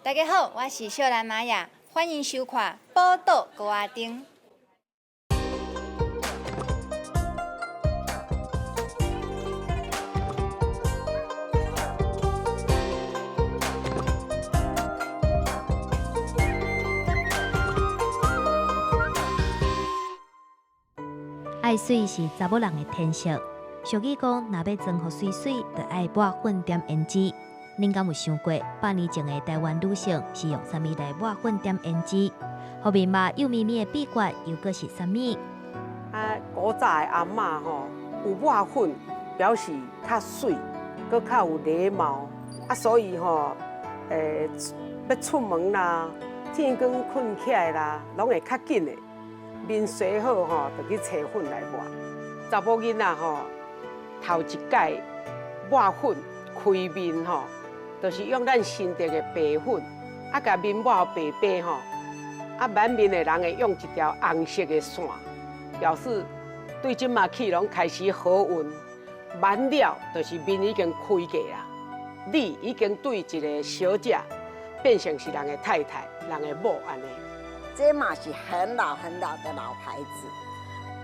大家好，我是小蘭瑪雅，歡迎收看《寶島歌仔燈》。愛媠是查某人的天性。俗語講，若欲妝予媠媠，就愛抹粉點胭脂。恁敢有想過，百年前的台灣女性是用啥物來抹粉點胭脂？予面肉幼咪咪的秘訣又閣是啥物？啊，古早的阿嬤吼，有抹粉，表示較媠，閣較有禮貌。啊，所以吼，欲出門啦，天光睏起來啦，攏會較緊的。面洗好吼，就去揣粉來抹。查某囡仔吼，頭一擺抹粉開面吼，就是用咱新竹的白粉，啊，共面抹白白吼，啊，滿面的人會用一條紅色的線，表示對這馬起攏開始好運。滿了，就是面已經開過啦，你已經對一個小姐變成是人的太太、人的某按呢。這嘛是很老很老的老牌子，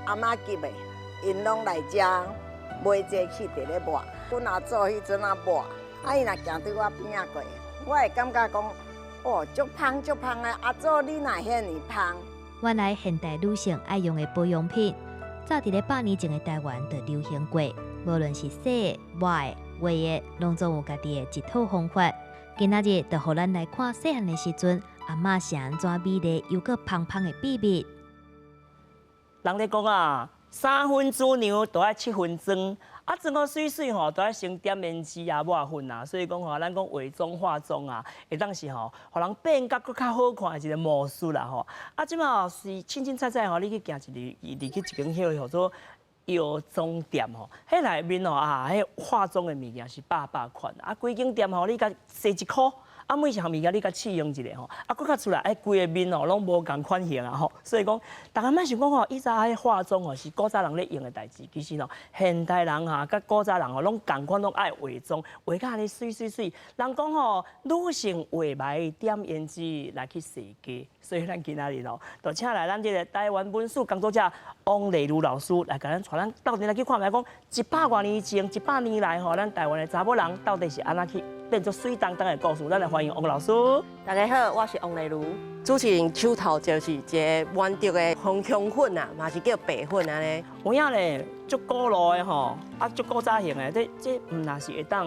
阿嬤級的，𪜶攏來遮買這去佇咧抹。阮阿祖彼陣仔抹，啊伊若行對我邊仔過，我會感覺講，哦，足芳足芳的，阿祖你哪遐爾芳？原來現代女性愛用的保養品，早佇咧百年前的台灣就流行過。無論是洗的、抹的、畫的，攏總有家己的一套方法。今仔日就予咱來看細漢的時陣，阿嬤是按怎美麗又閣芳芳的秘密。人咧講啊，三分主娘都愛七分妝，啊妝予媠媠吼，都愛先點胭脂啊、抹粉啊，所以講吼，咱講化妝化妝啊，會當是吼，予人變甲閣較好看的一個魔術啦吼。啊，這馬是凊凊彩彩吼，你去行一入去一間彼個叫做藥妝店吼，彼內面吼啊，彼化妝的物件是百百款，啊，規間店吼，你共踅一箍。啊，每一項物件你共試用一下吼，啊，閣較出來，哎，規个面吼攏無仝款型啊吼，所以講，逐家莫想講吼，以前彼化妝吼是古早人咧用的代誌，其實吼，現代人哈佮古早人吼攏仝款，攏愛化妝，化甲按呢媠媠媠。人講吼，女性畫眉點胭脂來去踅街，所以咱今仔日吼，就請來咱這个台灣文史工作者王麗如老師來共咱帶咱鬥陣來去看覓講，一百外年前，一百年來吼，咱台灣的查某人到底是按怎去變做媠當當的故事，咱來歡迎王老師。大家好，我是王麗如。主持人手頭就是一个滿竹的紅香粉啊，嘛是叫白粉按呢。有影咧，足古老的吼，啊，足古早型的，這這毋若是會當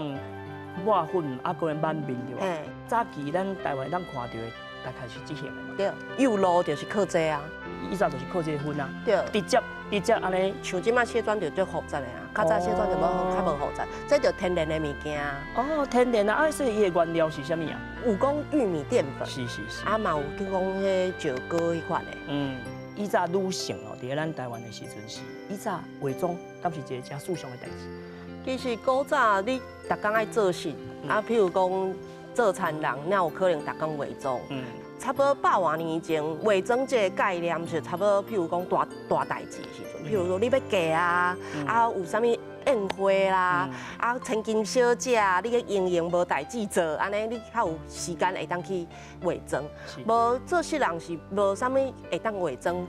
抹粉啊，閣滿面對無？早期咱台灣當看著的大概是這型的。對，幼露就是靠這啊。以前就是靠這個粉啊。對。直接直接按呢。像這馬卸妝就足複雜的啊，較早卸妝就無較無複雜，這就天然的物件。哦，天然啊，啊，所以伊的原料是啥物啊？有講玉米澱粉。是是是。啊，嘛有講彼石膏彼款的。嗯，以前女性哦，佇咧咱台灣的時陣是，以前化妝敢是一个誠時尚的代誌。其實古早你逐工愛做事，啊，譬如講做田人，哪有可能逐工化妝？嗯。差不多百外年前，化妝這个概念是差不多，譬如講大大代誌的時陣，譬如說你欲嫁啊，啊有啥物宴會啦，啊千金小姐啊，你去閒閒無代誌做，按呢你較有時間會當去化妝。無做事人是無啥物會當化妝，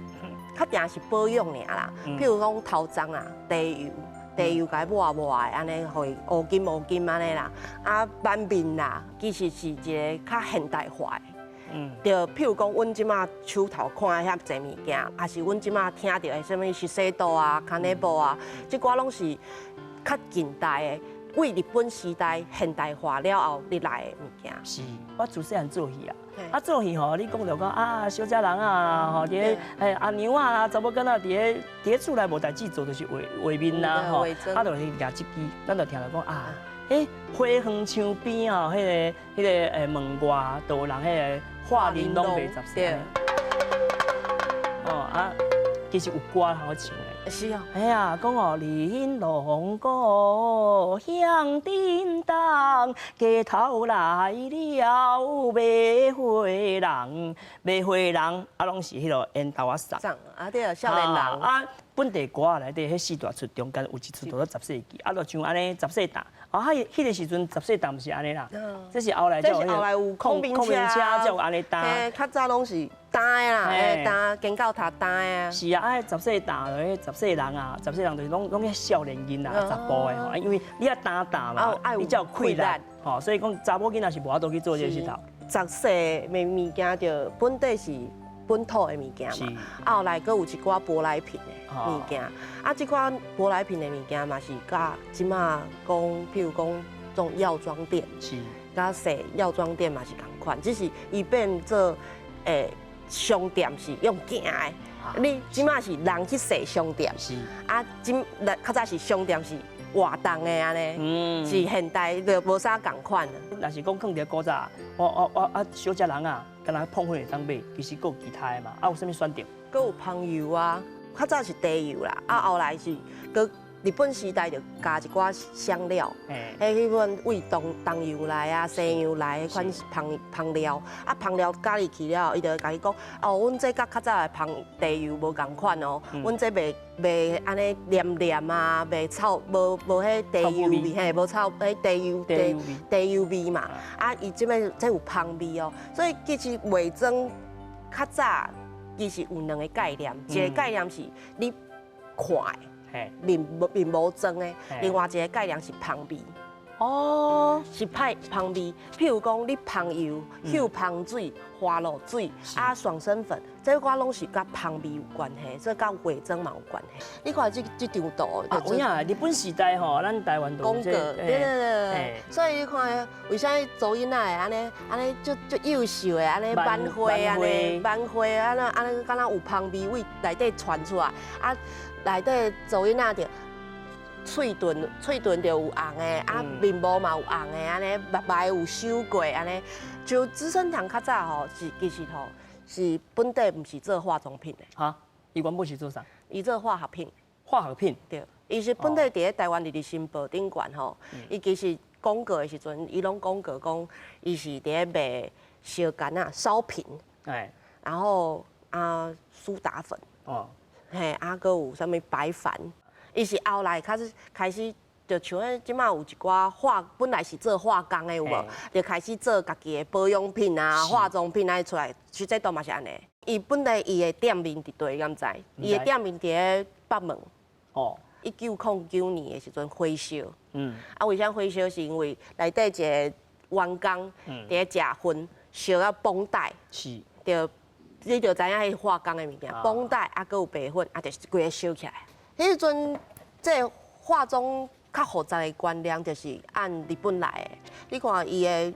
較定是保養爾啦。譬如講頭鬃啊，茶油，茶油共伊抹抹的，按呢予伊烏金烏金按呢啦，啊挽面啦，其實是一个較現代化的。對，譬如講，阮這馬手頭看的遐濟物件，抑是阮這馬聽著的啥物資世道啊、康乃布啊，這寡攏是較近代的，為日本時代現代化了後入來的物件。是，我自細漢做戲啊，啊做戲吼，你講著講啊，小姐人啊，吼，佇咧阿娘啊，查某囡仔佇咧佇咧厝內無代誌做，就是畫畫面啦，吼，啊，就是舉這支，咱就聽著講啊。欸，花園牆邊吼，彼个彼个門外都有人彼个畫玲瓏袂雜碎。哦啊，其實有歌好唱的。是啊。哎呀，講哦，玲瓏故鄉叮當，街頭來了馬花人，馬花人啊，攏是彼個緣投仔送。送啊，對啊，少年人。啊，本地歌內底彼四大出中間有一出叫做十世紀，啊，就像按呢十世擔。啊，彼個時陣十世擔毋是按呢啦，這是後來這是後來有孔明車才有按呢擔。較早攏是擔的啦，擔肩到頭擔的啊。是啊，啊，十世擔就彼十世人啊，十世人就是攏彼少年囡仔查埔的吼，因為你愛擔擔嘛，你才有氣力，吼，所以講查某囡仔是無法度去做這個事頭。十世的物件就本地是本土的物件嘛，啊後來閣有一寡舶來品的物件，啊，這款舶來品的物件嘛是佮這馬講，譬如講這種藥妝店，佮洗藥妝店嘛是仝款，只是伊變做商店是用行的，你這馬是人去踅商店，啊，這較早是商店是活動的按呢，是現代就無啥仝款。若是講囥佇古早，我啊小食人啊，敢若膨粉會當買，其實閣有其他的嘛，啊有啥物選擇？閣有香油啊，較早是茶油啦，啊後來是閣日本時代就加一寡香料，彼款為東東洋來啊、西洋來彼款香香料，啊香料加入去了後，伊就會共你講，哦，阮這佮較早的香茶油無仝款哦，阮這袂袂按呢黏黏啊，袂臭，無無彼茶油味，嘿，無臭彼茶油茶油味嘛，啊，伊這擺這有香味哦，所以其實化妝較早其實有兩個概念，一個概念是你看的。面面無妝的，另外一個概念是香味。哦，是派香味。譬如講，你香油、嗅香水、花露水、啊爽身粉，這寡攏是佮香味有關係，這佮化妝嘛有關係。你看這這張圖，有影，日本時代吼，咱台灣廣告，對對對。所以你看，為啥查某囡仔會按呢按呢足足幼秀的按呢挽花按呢挽花按呢按呢，敢若有香味為內底傳出來啊。內底查某囡仔就喙唇，喙唇就有紅的，啊面部嘛有紅的，按呢目眉有修過，按呢就資生堂較早吼是其實吼是本地毋是做化妝品的。哈，伊原本是做啥？伊做化學品。化學品。對，伊是本地佇咧台灣日日新報頂懸吼，伊其實廣告的時陣，伊攏廣告講伊是佇咧賣燒柑仔燒瓶，然後啊蘇打粉。哦。嘿，啊，閣有啥物白矾，伊是後來開始開始，就像彼這馬有一寡化，本來是做化工的有無？就開始做家己的保養品啊、化妝品啊出來，實際都嘛是按呢。伊本來伊的店面佇佗，敢知？伊的店面佇咧北門。哦。1909年的時陣火燒。啊，為啥火燒？是因為內底一個員工佇咧食薰，燒到繃帶。是。就。你就知影彼化工的物件，繃帶啊，閣有白粉，啊，就是規个燒起來。彼時陣，這化妝較複雜的觀念，就是按日本來的。你看伊的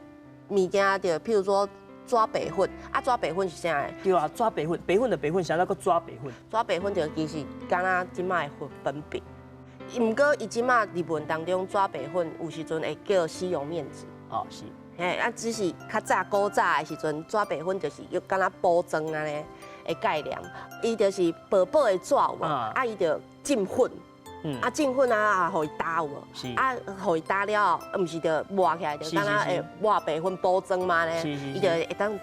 物件，就譬如說紙白粉，啊，紙白粉是啥？對啊，紙白粉，白粉就白粉，啥物閣紙白粉？紙白粉就其實敢若這馬的粉粉筆。毋過伊這馬日文當中，紙白粉有時陣會叫絲絨面紙。哦，是。嘿，啊，只是較早古早的時陣，紙白粉就是又敢若補妝按呢的概念，伊就是薄薄的紙有無？啊，伊就浸粉，啊浸粉啊，予伊焦有無？啊，予伊焦了後，毋是就抹起來就敢若會抹白粉補妝嘛呢？伊就會當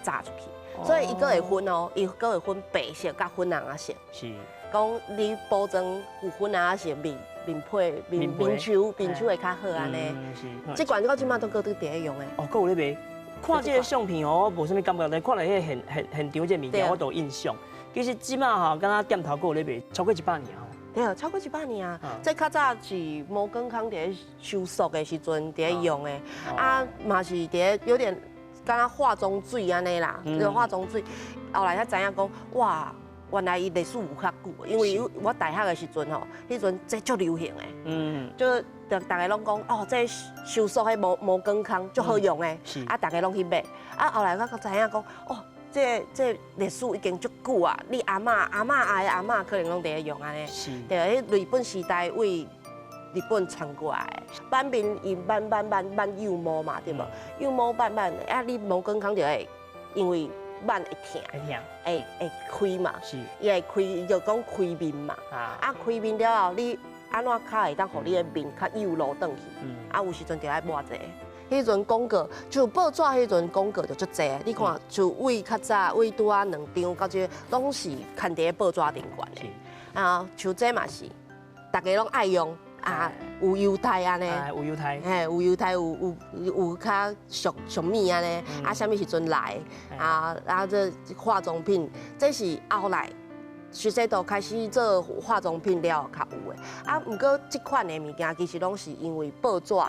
炸出去，所以伊閣會分哦，伊閣會分白色佮粉紅仔色。是。講你補妝有粉紅仔色面。面皮面面手面手會較好按呢，這款到這馬都閣佇咧用的。哦，閣有咧賣。看這個相片哦，無啥物感覺，但看來彼個現現現場這個物件，我都有印象。其實這馬吼，敢若店頭閣有咧賣，超過100年哦。對，超過100年啊。這較早是摩根康佇咧收縮的時陣佇咧用的，啊嘛是佇咧有點敢若化妝水按呢啦，這個化妝水。後來才知影講，哇！原來伊歷史有較久，因為我大學的時陣吼，彼陣這足流行的，就逐家攏講哦，這收縮彼摩摩根康足好用的，啊，逐家攏去買。啊，後來我才知影講，哦，這這歷史已經足久啊，你阿嬤阿嬤的阿嬤可能攏佇咧用按呢。對，彼日本時代為日本傳過來的。挽面伊挽挽挽挽幼毛嘛，對無？幼毛挽挽，啊，你摩根康就會因為。挽會疼，會疼，會開嘛，伊會開，伊就講開面嘛，啊開面了後，你按怎較會當予你的面較幼露轉去？啊有時陣就愛抹這個。彼陣廣告就報紙，彼陣廣告就足濟。你看，就為較早為拄仔兩張到這攏是刊佇咧報紙頂懸的。啊，像這嘛是，逐家攏愛用啊，有猶太按呢，有猶太，嘿，有猶太有有有較俗俗物按呢，啊，啥物時陣來，啊啊，這化妝品，這是後來資生堂開始做化妝品了較有的。啊，毋過這款的物件其實攏是因為報紙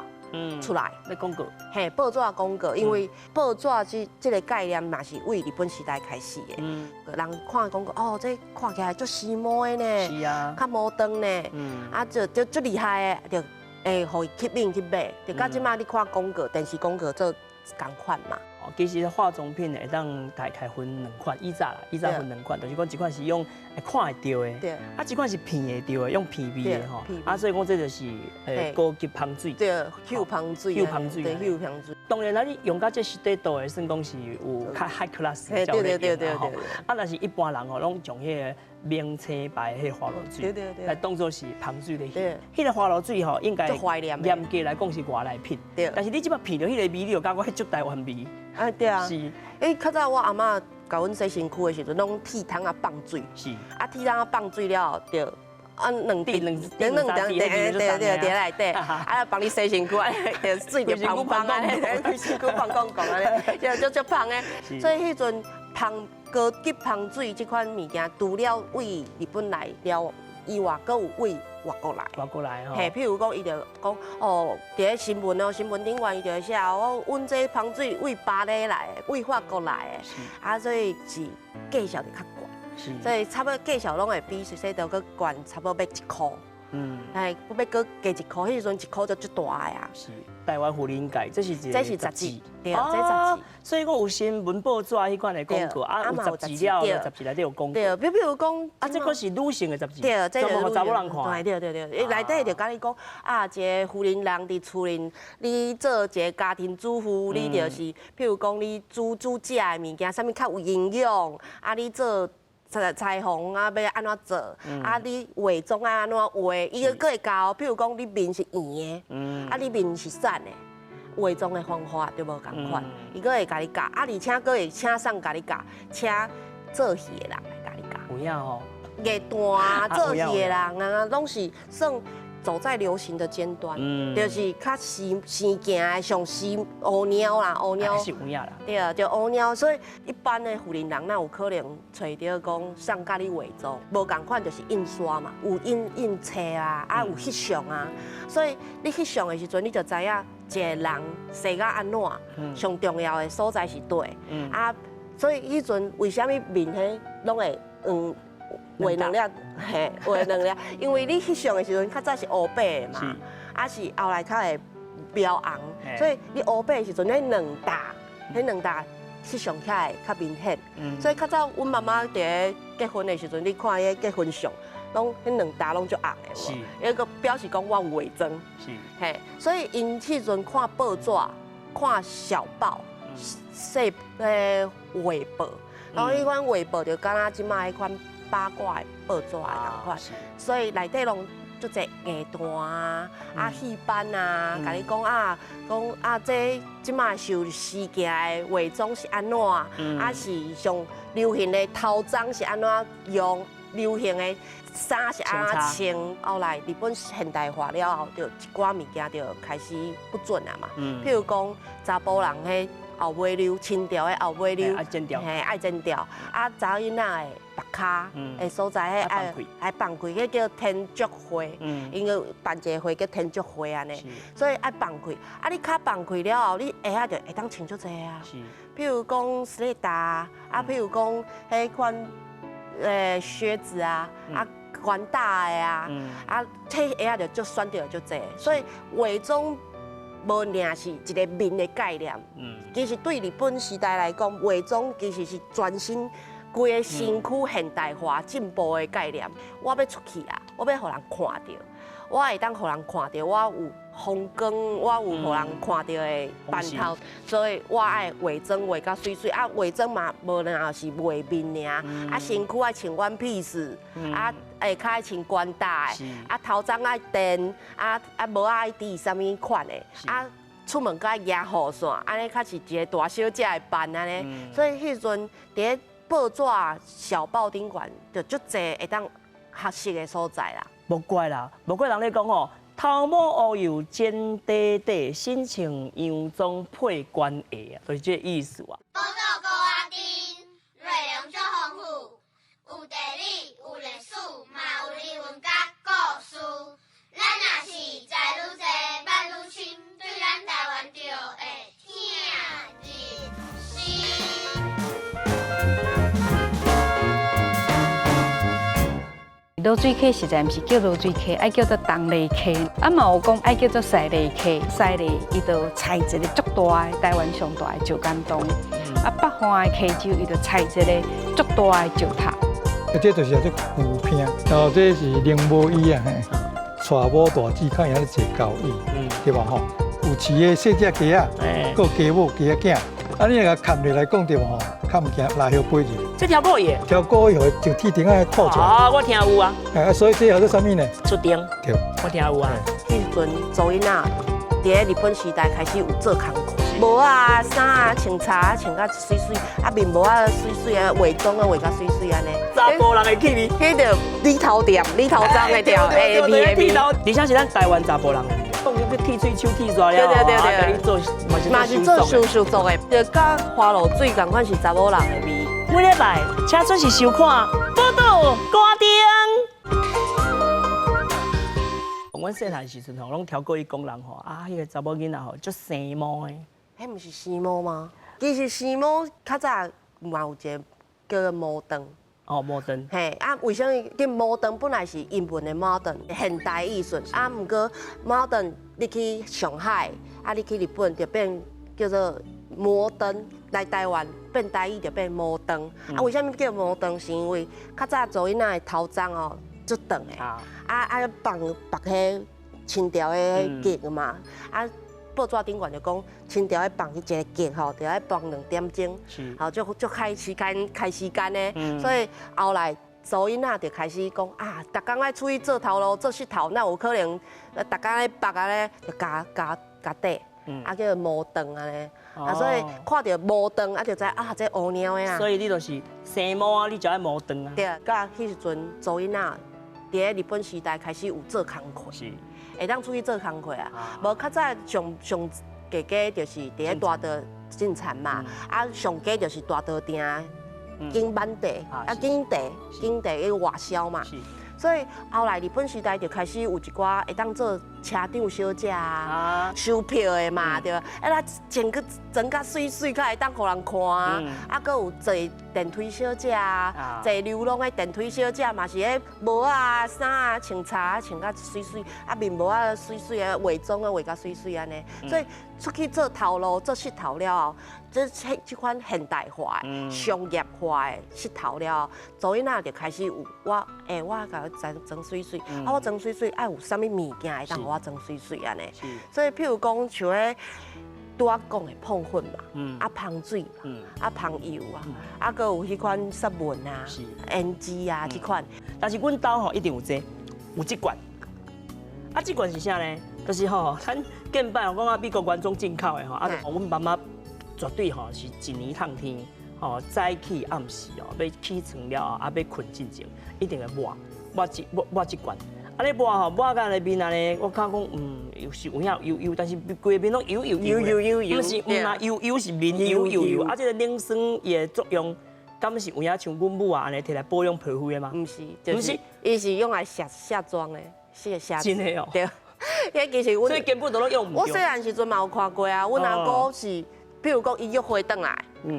出來，咧廣告，嘿，報紙廣告，因為報紙這個概念嘛是為日本時代開始的。人看廣告，哦，這看起來足時髦的呢，較摩登呢，啊，就就足厲害的，就會予伊吸引去買。就佮這馬你看廣告，電視廣告做仝款嘛。其實化妝品會當大概分兩款，以早啦，以早分兩款，就是講一款是用會看會著的，啊，一款是鼻會著的，用鼻味的吼，啊，所以講這就是高級香水，對，嗅香水，嗅香水，對，嗅香水。當然啦，你用到這實體度的，算講是有較 high class 對對對對對。啊，若是一般人吼，攏將彼個明星牌彼個花露水，來當做是香水咧嗅。彼個花露水吼，應該嚴格來講是外來品，但是你這擺鼻著彼個味，你就感覺彼足台灣味。啊，對啊。是。欸，較早我阿嬤共阮洗身軀的時陣，攏剃湯仔放水。啊，剃湯仔放水了後，就啊兩滴兩兩兩滴，對對對對內底，啊幫你洗身軀，啊，就水就芳芳按呢，規身軀放光光按呢，就足足芳的。所以彼陣芳高級芳水這款物件，除了為日本來了以外，閣有為外國來。外國來吼。嘿，譬如講，伊就講哦，佇咧新聞哦，新聞頂懸伊就會寫哦，阮這芳水為巴黎來的，為法國來的，啊，所以是價數就較懸。所以差不多價數攏會比資生堂閣懸差不多欲一箍。哎，閣欲閣加一箍，彼時陣一箍就足大的啊。是台灣婦人界，這是一個這是雜誌，對，這雜誌。所以講有新聞報紙彼款的廣告，啊，有雜誌了，雜誌內底有廣告。對，比如講，啊，這閣是女性的雜誌，對，這專門予查某人看。對對對，伊內底就共你講，啊，一個婦人人佇厝裡，你做一個家庭主婦，你就是，譬如講你煮煮食的物件，啥物較有營養，啊，你做裁裁縫啊，欲按怎做？啊，你化妝愛按怎化？伊閣閣會教。譬如講，你面是圓的，啊，你面是瘦的，化妝的方法就無仝款。伊閣會共你教，啊，而且閣會請誰共你教，請做戲的人來共你教。有影吼。藝團做戲的人啊，攏是算走在流行的尖端，就是較時時行的，上時烏貓啦，烏貓。是有影啦。對啊，就烏貓，所以一般的婦人人哪有可能揣著講誰教你化妝？無仝款就是印刷嘛，有印印冊啊，啊有翕相啊，所以你翕相的時陣，你就知影一個人生甲按怎，上重要的所在是佗。啊，所以彼陣為啥物面彼攏會黃？畫兩粒，嘿，畫兩粒，因為你翕相的時陣，較早是烏白的嘛，啊是後來較會描紅，所以你烏白的時陣，彼兩搭，彼兩搭翕相起來較明顯。所以較早阮媽媽佇咧結婚的時陣，你看彼結婚相，攏彼兩搭攏足紅的，伊閣表示講我有化妝。嘿，所以𪜶彼陣看報紙、看小報、細彼畫報，然後彼款畫報就敢若這馬彼款八卦的報紙的仝款，所以內底攏足濟藝團啊、啊戲班啊，共你講啊，講啊這這馬受時行的化妝是按怎，啊是上流行的頭鬃是按怎用，流行的衫是按怎穿。後來日本現代化了後，就一寡物件就開始不準啊嘛。譬如講查埔人彼後尾溜，清朝的後尾溜，嘿，愛剪掉。啊，查某囡仔的縛跤的所在，彼愛愛放開，彼叫天竺花，𪜶閣辦一個會叫天竺花按呢，所以愛放開。啊，你跤放開了後，你鞋仔就會當穿足濟啊。譬如講斯里達，啊，譬如講彼款靴子啊，啊，懸大的啊，啊，這鞋仔就足選擇足濟，所以化妝無爾是一個面的概念，其實對日本時代來講，化妝其實是全身規個身軀現代化進步的概念。我欲出去啊，我欲予人看著，我會當予人看著，我有风光，我有予人看著的盼頭，所以我愛化妝化甲媠媠，啊化妝嘛無若是畫面爾，啊身軀愛穿 one piece，啊下跤愛穿懸帶，啊頭鬃愛電，啊帽仔愛戴啥物款的，啊出門閣愛舉雨傘，按呢較是一个大小姐的扮按呢，所以彼時陣佇咧報紙小報頂懸就足濟會當學習的所在啦。無怪啦，無怪人咧講吼，頭毛烏油剪短短，身穿洋裝配官鞋啊，就是這個意思啊。寶島高仔頂，內容足豐富，有地理，有歷史，嘛有人文佮故事。咱若是知愈濟，捌愈深，對咱台灣就會疼入心。濁水溪實在毋是叫濁水溪，愛叫做東麗溪。啊嘛有講愛叫做西麗溪，西麗伊就採一个足大的台灣上大的石硯洞。啊北岸的溪洲伊就採一个足大的石塔。啊，這就是叫做舊片，然後這是寧波椅啊，嘿，娶某大姊較會曉坐交椅，對吧？吼，有飼的細隻雞仔，閣有雞母、雞仔囝。啊，你若共砍落來講對無吼？較毋驚拉葉飛入。這條過伊，條過伊，予伊就鐵釘仔吐出來。啊，我聽有啊。哎，所以這叫做啥物呢？出釘。對。我聽有啊。彼時陣查某囡仔佇咧日本時代開始有做工課，帽仔、衫啊、穿衫啊，穿甲媠媠，啊面膜啊媠媠啊，化妝啊化甲媠媠按呢。查埔人的氣味。彼著理頭店、理頭鬃的條，哎，味的味。而且是咱台灣查埔人的味。講你去剃喙鬚、剃煞了，對對對對，你做嘛是做手術做的，就佮花露水仝款是查某人的味。每禮拜請準時收看《寶島歌頂》。阮細漢時陣吼，攏聽過伊講人吼，啊，彼个查某囡仔吼，足生毛的。彼毋是生毛嗎？其實生毛較早嘛有一个叫做摩登。哦，摩登。嘿，啊，為啥物叫摩登？本來是英文的 modern，現代藝術。啊，毋過 modern，你去上海，啊，你去日本就變叫做摩登，來台灣變台語就變摩登。啊，為啥物叫摩登？是因為較早查某囡仔的頭鬃哦，足長的，啊綁縛彼清朝的結嘛，啊。報紙頂懸就講，清朝愛綁彼一个結吼，就愛綁兩點鐘，吼，足足開時間，開時間的。所以後來查某囡仔就開始講啊，逐工愛出去做頭路、做穡頭，哪有可能？逐工咧縛按呢，就加加加短，啊叫做摩登按呢。啊，所以看著摩登啊，就知啊，這烏貓的啊。所以你就是生毛啊，你就愛摩登啊。對，佮彼時陣查某囡仔佇咧日本時代開始有做工課。是。會當出去做工課啊，無較早上上加加就是佇咧大道進田嘛，啊上加就是大道埕揀挽地，啊揀地揀地去外銷嘛。所以後來日本時代就開始有一寡會當做車長小姐啊，收票的嘛，對。啊，咱穿個妝甲媠媠，較會當予人看啊。啊，閣有坐電梯小姐啊，坐流浪的電梯小姐嘛是彼帽仔、衫啊、穿衫啊，穿甲媠媠，啊面膜啊媠媠啊，化妝啊化甲媠媠按呢。所以出去做頭路、做穡頭了後，這這款現代化的、商業化的穡頭了後，查某囡仔就開始有我，欸，我共妝妝媠媠，啊，我妝媠媠愛有啥物物件會當予我妝媠媠按呢？所以譬如講像彼拄仔講的膨粉嘛，啊芳水嘛，啊芳油啊，啊閣有彼款雪紋啊、胭脂啊這款。但是阮兜吼一定有這個，有這罐。啊，這罐是啥呢？就是吼，咱近擺講啊，美國原裝進口的吼，啊，阮媽媽絕對吼是一年通天，吼早起暗時哦，欲起床了後，啊，欲睏進前，一定會抹抹這抹抹這罐。啊，你抹吼抹甲咧面按呢，我感覺講，嗯，是有影油油，但是規个面攏油油油油油油，毋是毋若油油是面油油油，啊，這個乳酸伊的作用，敢是有影像阮母啊按呢提來保養皮膚的嗎？毋是，毋是，伊是用來卸卸妝的，卸卸。真的哦。對，彼其實阮，所以根本都攏用毋著。我細漢時陣嘛有看過啊，阮阿姑是，譬如講伊約會轉來，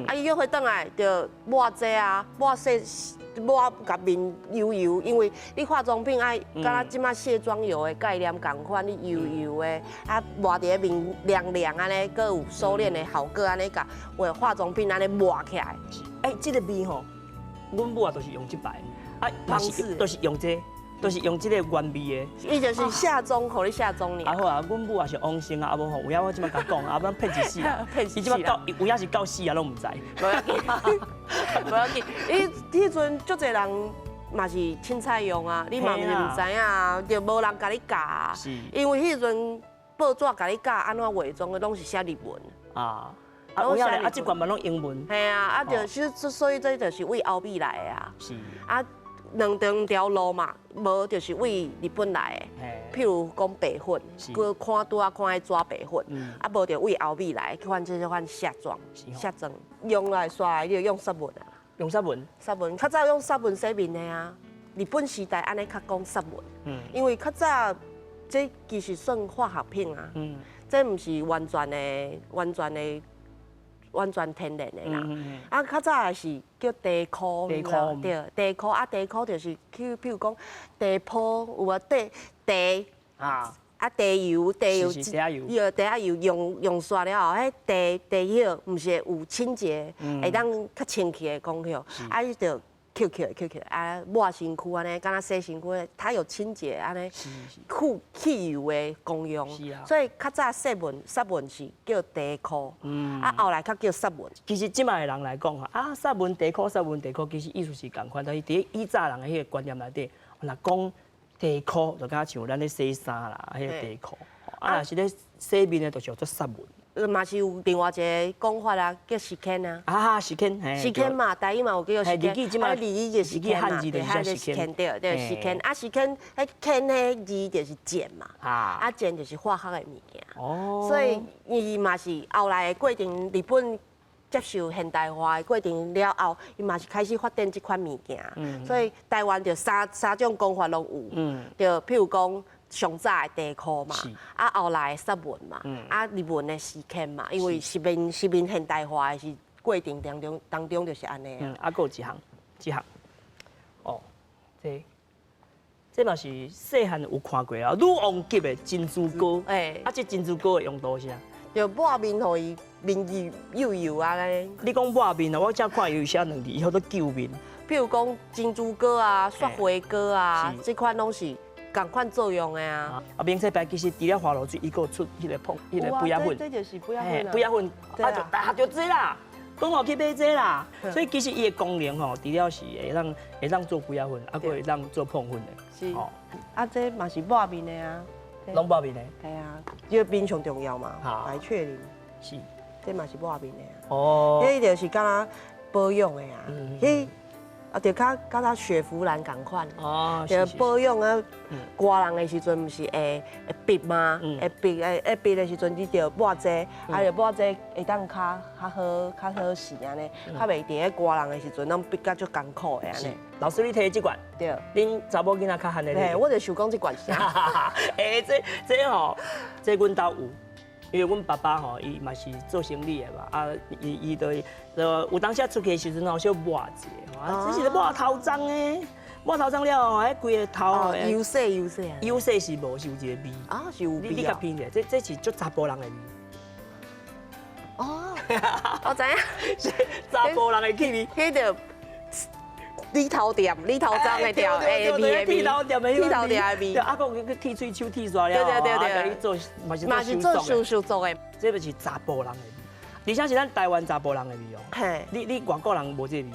啊伊約會轉來就抹這啊，抹洗抹共面油油，因為你化妝品愛，敢若這馬卸妝油的概念仝款，你油油的，啊抹佇咧面涼涼按呢，閣有收斂的效果，按呢共畫化妝品按呢抹起來。欸，這個味吼，阮母啊都是用這擺，啊，嘛是都是用這個。都是用這個原味的。伊就是卸妝，予你卸妝爾。啊好啊，阮母也是王姓啊，啊無吼，有影我這擺共講，啊，咱騙一世人。騙一世人。伊這擺到有影是到死啊，攏毋知。無要緊，無要緊。伊彼陣足濟人嘛是凊彩用啊，你嘛毋是毋知影，就無人共你教。是。因為彼陣報紙共你教按怎化妝的，攏是寫日文。啊。啊，有影咧，啊，這罐嘛攏英文。嘿啊，啊，就是所以這就是為歐美來的啊。是。啊，兩條路嘛，無就是為日本來的。譬如講白粉，閣看拄仔看彼紙白粉，啊，無就為歐美來，款這款卸妝，卸妝用來刷，你就用殺文啊。用殺文。殺文，較早用殺文洗面的啊。日本時代按呢較講殺文，因為較早這其實算化學品啊，這毋是完全的、完全的。完全天然的啦，啊，較早是叫茶箍，對，茶箍啊，茶箍就是譬如講茶泡有啊，茶茶啊，啊茶油茶油，伊個茶仔油用煞了後，彼茶茶葉毋是會有清潔，會當較清氣的功效，啊，伊就抾起來抾起來，啊，抹身軀按呢，敢若洗身軀，它有清潔按呢，去去油的功用。所以較早洗面殺文是叫茶箍，啊後來較叫殺文。其實這擺的人來講啊，殺文茶箍殺文茶箍，其實意思是仝款，但是佇以早人的彼個觀念內底，若講茶箍就敢若像咱咧洗衫啦，彼個茶箍，啊若是咧洗面的，就是叫做殺文。嘛是有另外一个講法啊，叫石阡啊。啊，石阡，石阡嘛，台語嘛有叫做石阡。啊，日語就石阡嘛，對，漢字石阡，對對，石阡。啊，石阡，彼阡彼字就是鹼嘛，啊，鹼就是化學的物件。哦。所以伊嘛是後來的過程，日本接受現代化的過程了後，伊嘛是開始發展這款物件。所以台灣就三種講法攏有。就譬如講。上早的茶箍嘛，啊後來的殺文嘛，啊日文的時間嘛，因為殖民殖民現代化的是過程當中當中就是按呢。啊，閣有一項，這項，哦，這這嘛是細漢有看過啊，女王級的珍珠膏，欸，啊，這珍珠膏的用途是啥？就抹面，予伊面油油油按呢。你講抹面啊，我才看伊有寫兩字，伊叫做救面。譬如講珍珠膏啊、雪花膏啊，這款攏是。仝款作用的啊！啊，明星牌其實除了花露水，伊閣有出彼個碰，彼個肥仔粉。這就是肥仔粉。肥仔粉，啊就大家就這啦，講吼去買這啦。所以其實伊的功能吼，除了是會當做肥仔粉，啊，閣會當做膨粉的。是。啊，這嘛是抹面的啊。攏抹面的。對啊，這個面上重要嘛，白雀靈。是。這嘛是抹面的啊。哦。彼就是敢若保養的啊。彼。啊，就較敢若雪佛蘭仝款，就保養啊，寒人的時陣毋是會會焕嗎？會焕會會焕的時陣，你就抹這，啊，就抹這會當較較好較好勢按呢，較袂佇咧寒人的時陣攏焕甲足艱苦的按呢。老師，你提這罐，對，恁查某囡仔較罕的。嘿，我就想講這罐是啥？欸，這這吼，這阮兜有。因為阮爸爸吼，伊嘛是做生理的嘛，啊，伊伊就有當時出去的時陣吼，小抹一下，啊，這是抹頭鬃的，抹頭鬃了後，彼規个頭吼，油洗油洗啊，油洗是無，是有一個味，啊，是有味。你共聞者，這這是足查埔人的味。哦，我知影，是查埔人的氣味。彼個剃頭店，剃頭鬃的店，哎，味剃頭店的剃頭店的味。啊，閣有去剃喙鬚剃煞了，對對對對，啊，做嘛是嘛是做修修做的，這就是查埔人的味，而且是咱台灣查埔人的味哦。嘿，你你外國人無這個味。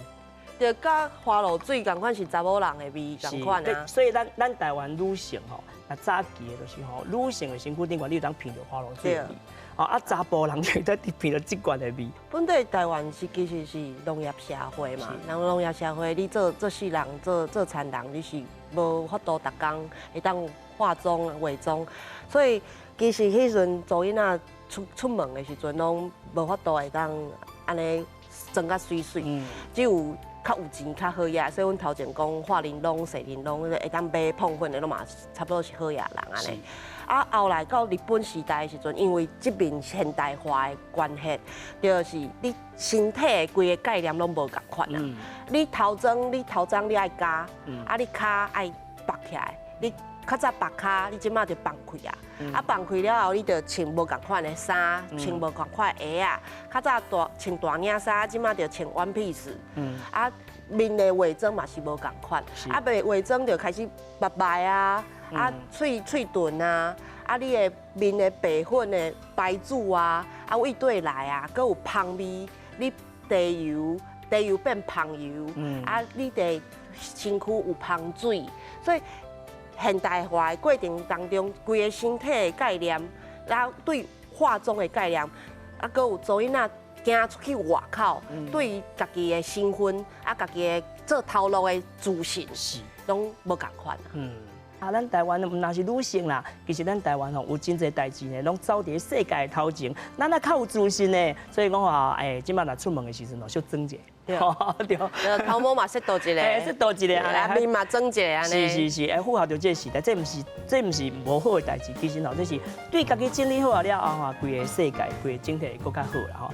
就佮花露水仝款是查某人的味仝款啊。所以咱咱台灣女性吼，若早期的就是吼，女性的身軀頂懸你有當聞著花露水的味。哦，啊，查埔人就在聞著這罐的味。本底台灣是其實是農業社會嘛，人農業社會，你做做事人，做做田人，你是無法度逐工會當化妝化妝，所以其實彼陣查某囡仔出出門的時陣，攏無法度會當按呢妝甲媠媠，只有較有錢較好額，所以阮頭前講化玲瑯、洗玲瑯，會當買膨粉的，攏嘛差不多是好額人按呢。啊，後來到日本時代的時陣，因為這邊現代化的關係，就是你身體的規個概念攏無仝款啊。你頭妝，你頭鬃你愛加，啊，你跤愛縛起來，你較早縛跤，你這馬就放開啊，啊放開了後，你就穿無仝款的衫，穿無仝款的鞋仔。較早大穿大領衫，這馬就穿 one piece。啊，面的化妝嘛是無仝款，啊，袂化妝就開始目眉啊，啊，喙喙唇啊，啊，你的面的白粉的牌子啊，啊，為對來啊，閣有香味，你茶油茶油變香油，啊，你的身軀有香水，所以現代化的過程當中，規个身體的概念，然後對化妝的概念，啊，閣有查某囡仔行出去外口，對於家己的身份，啊，家己的做頭路的自信，攏無仝款啊。啊，咱台灣毋但是女性啦，其實咱台灣吼有真濟代誌呢，攏走佇世界的頭前，咱也較有自信呢。所以講話，欸，這擺若出門的時陣哦，小妝者，對，對，頭毛嘛適度一下，適度一下，啊，面嘛妝一下按呢。是是是，會符合著這個時代，這毋是無好的代誌，其實吼，這是對家己整理好了後，規个世界、規个整體會閣較好啦吼。